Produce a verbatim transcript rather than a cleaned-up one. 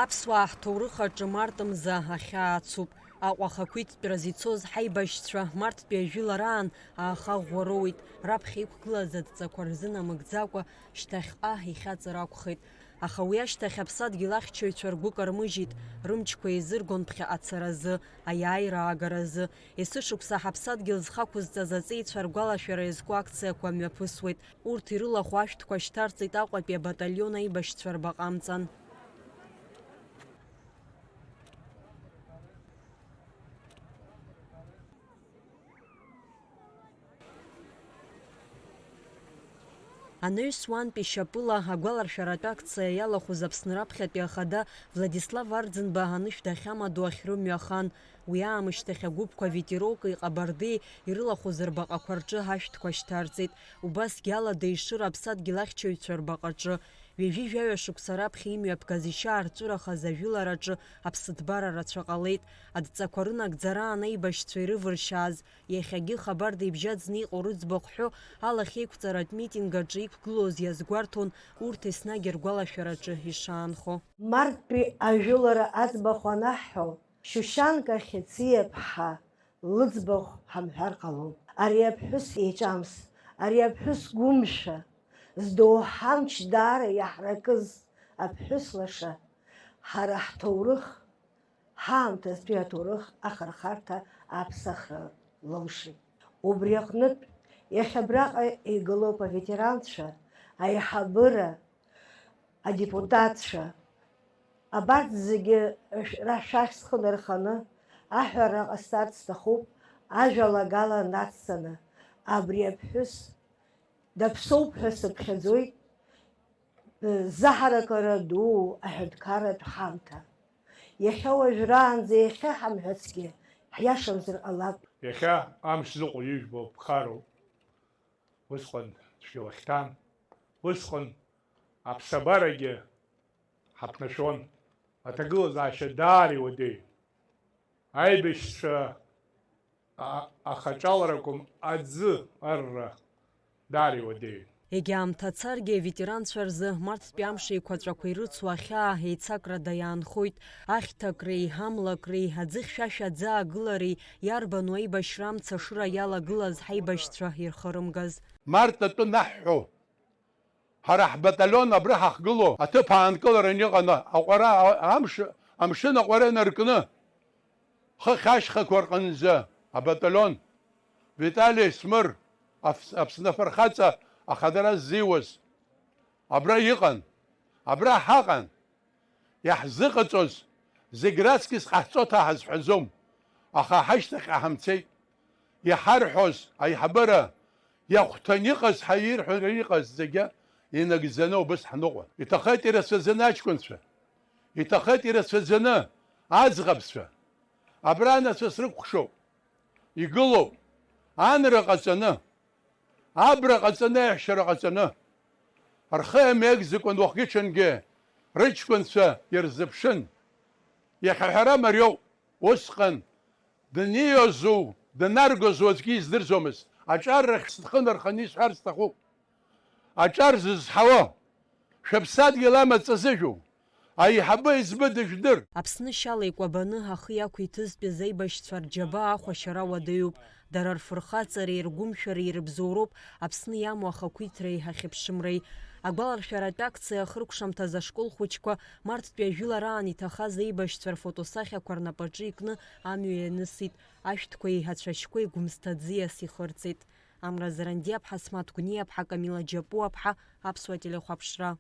Аԥсуаа ҳҭоурых аҿы март мза ахьаа ацуп. Аҟәа ахақәиҭтәраз ицоз ҳаибашьцәа марттәи ажәылараан ааха ӷәӷәа роуит, раԥхьа иқәгылаз адҵақәа рзынамыгӡакәа шьҭахьҟа ихьаҵыр акәхеит. Аха уи ашьҭахь аԥсадгьыл ахьчаҩцәа ргәы кармыжьит, рымчқәа еизыргон ԥхьаҟа ацаразы, аиааира аагаразы. Есышықәса ҳаԥсадгьыл зхы ақәызҵаз аҵеицәа ргәалашәара иазку акциақәа мҩаԥысуеит. Урҭ ирылахәу ашәҭқәа шьҭарҵеит Аҟәатәи абаталион аибашьцәа рбаҟа амҵан. Анаҩс уантәи шьапыла агәаларшәаратә акциа иалахәыз Аԥсны раԥхьатәи ахада Владислав Арӡынба анышә дахьамадоу ахьрымҩахан. Уи аамышьҭахь агәыԥқәа Ветерокеи Ҟабардеи ирылахәыз рбаҟақәа рҿы ашәҭқәа шьҭарҵеит. Убасгьы Алада Ешыра аԥсадгьыл ахьчаҩцәа рбаҟаҿы. Ҩажәи жәаҩа шықәса раԥхьа имҩаԥгаз ишьаарҵәырахаз ажәылараҿы аԥсыҭбара рацәа ҟалеит. Адҵақәа рынагӡараан аибашьцәа ирывыршьааз, иахьагьы Ҟабарда ибжьаӡны иҟоу рыӡбахә ҳәо алахьеиқәҵаратә митинг аҿы иқәгылоз иазгәарҭон урҭ еснагь ргәалашәараҿы ишаанхо. Марттәи ажәылара аӡбахә анаҳҳәо, Шьушьанка Хьециаԥҳа лыӡбахә ҳамҳәар ҟалом. Ари аԥҳәыс еиҿамс, ари аԥҳәыс гәымшәа, здоуҳа амч даара иаҳракыз аԥҳәыс лаша, ҳара ҳҭоурых, ҳаамҭазтәи аҭоурых ахырхарҭа аԥсахра лылшеит. Убри аҟнытә, иахьа абраҟа игылоуп аветеранцәа, аиҳабыра, адепутатцәа, абарҭ зегьы шә-, ра-, шәахь схы нарханы аҳәара ҟасҵарц сҭахуп, ажәалагала нацҵаны, абри аԥҳәыс даԥсоуп ҳәа сыԥхьаӡоит, заҳаракыра ду аҳәынҭқарратә ҳамҭа. Иахьа уажәраанӡа иахьа ҳамҳәацгьы, ҳиашамзар ҟалап. Иахьа амш зыҟоу ижәбо ԥхароуп. Усҟан цәгьа уахьҭан, усҟан аԥсабарагьы ҳаԥнашәон, аҭагылазаашьа даара иуадаҩын. Аибашьцәа а-, ахаҿаларақәа аӡы арра даара иуадаҩын. Егьа аамҭа царгьы, аветеранцәа рзы марттәи амш еиқәаҵәақәа ирыцу ахьаа еицакрада иаанхоит. Ахьҭакреи, амлакреи, аӡы хьшәашәа аӡы аагылареи иарбану аибашьра амца ашыра иалагылаз ҳаибашьцәа ирхырымгаз? Март атәы наҳҳәо, ҳара ҳбаталион абра ҳахгылоу аҭыԥ аанкыларан иҟан аҟәара, амш, амшын аҟәара инаркны, хыхь ашьхақәа рҟынӡа абаталион, Витали Смыр, Аф-, Аԥсны афырхаҵа ахадара ззиуаз, абра иҟан, абра ҳаҟан. Иаҳзыҟаҵоз зегь раҵкыс ҟаҳҵо ҳәа ҳазҳәаӡом, аха ҳашьҭахьҟа ҳамцеит. Иҳарҳәоз аиҳабыра иахәҭан иҟаз, ҳаирҳәон иҟаз зегьы инагӡаны убыс ҳныҟәон. Иҭахеит ирацәаӡаны аҷкәынцәа, иҭахеит ирацәаӡаны аӡӷабцәа. Абра анацәа срыкәхшоуп. Игылоуп анра ҟаҵаны, абра ҟаҵаны, аиаҳәшьара ҟаҵаны, рхы иамеигӡакәан уахгьы-ҽынгьы рыҷкәынцәа ирзыԥшын. Иахьа ҳәара мариоуп, усҟан даниозу, данаргозу аӡәгьы издырӡомызт. Аҿар рахь схы нарханы исҳәар сҭахуп. Аҿар зызҳауа, шәыԥсадгьыл амаҵ азыжәу, аиҳабы аиҵбы дыжәдыр. Аԥсны шьала икәабаны ахы иақәиҭызтәыз аибашьцәа рџьабаа ахә ашьара уадаҩуп. Дара рфырхаҵареи ргәымшәареи ирыбзоуроуп Аԥсны иамоу ахақәиҭреи ахьыԥшымреи. Агәаларшәаратә акциа ахыркәшамҭаз ашкол хәыҷқәа марттәи ажәылараан иҭахаз аибашьцәа рфотосахьақәа рнапаҿы икны амҩа ианысит, ашәҭқәеи ацәашьқәеи гәымсҭа ӡиас ихырҵеит. Амра Зарандиаԥҳа, Смаҭ Гәниаԥҳа, Камила Џьапуаԥҳа, Аԥсуа телехәаԥшра.